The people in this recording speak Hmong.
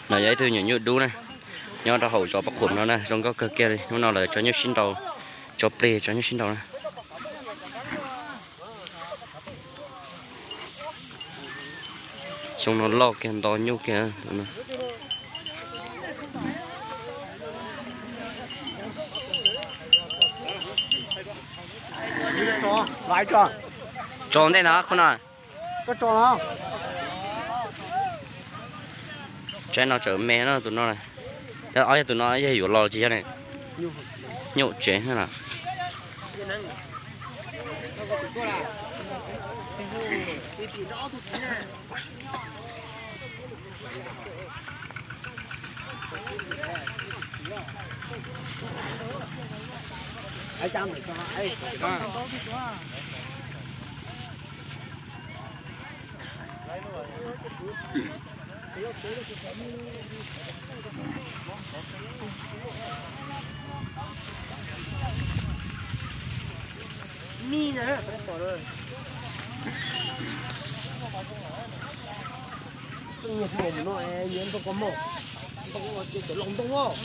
No yog ib tug nyuam nyuj dub na, nyob rau hauv zos Paj Qhuam no na, zoo nkauj kawg kiag li. Hnub no lawv tso nyuj sib nraus, tso plig tso nyuj sib nraus na. Xyoo no loj kiag nto nyuj kiag. Tso ntej no khub no. Tsaib no tsawm me no tus no. Ob yog tus no yog yuav los tsis yog ne. Nyuj tsev na. Los ntoo os.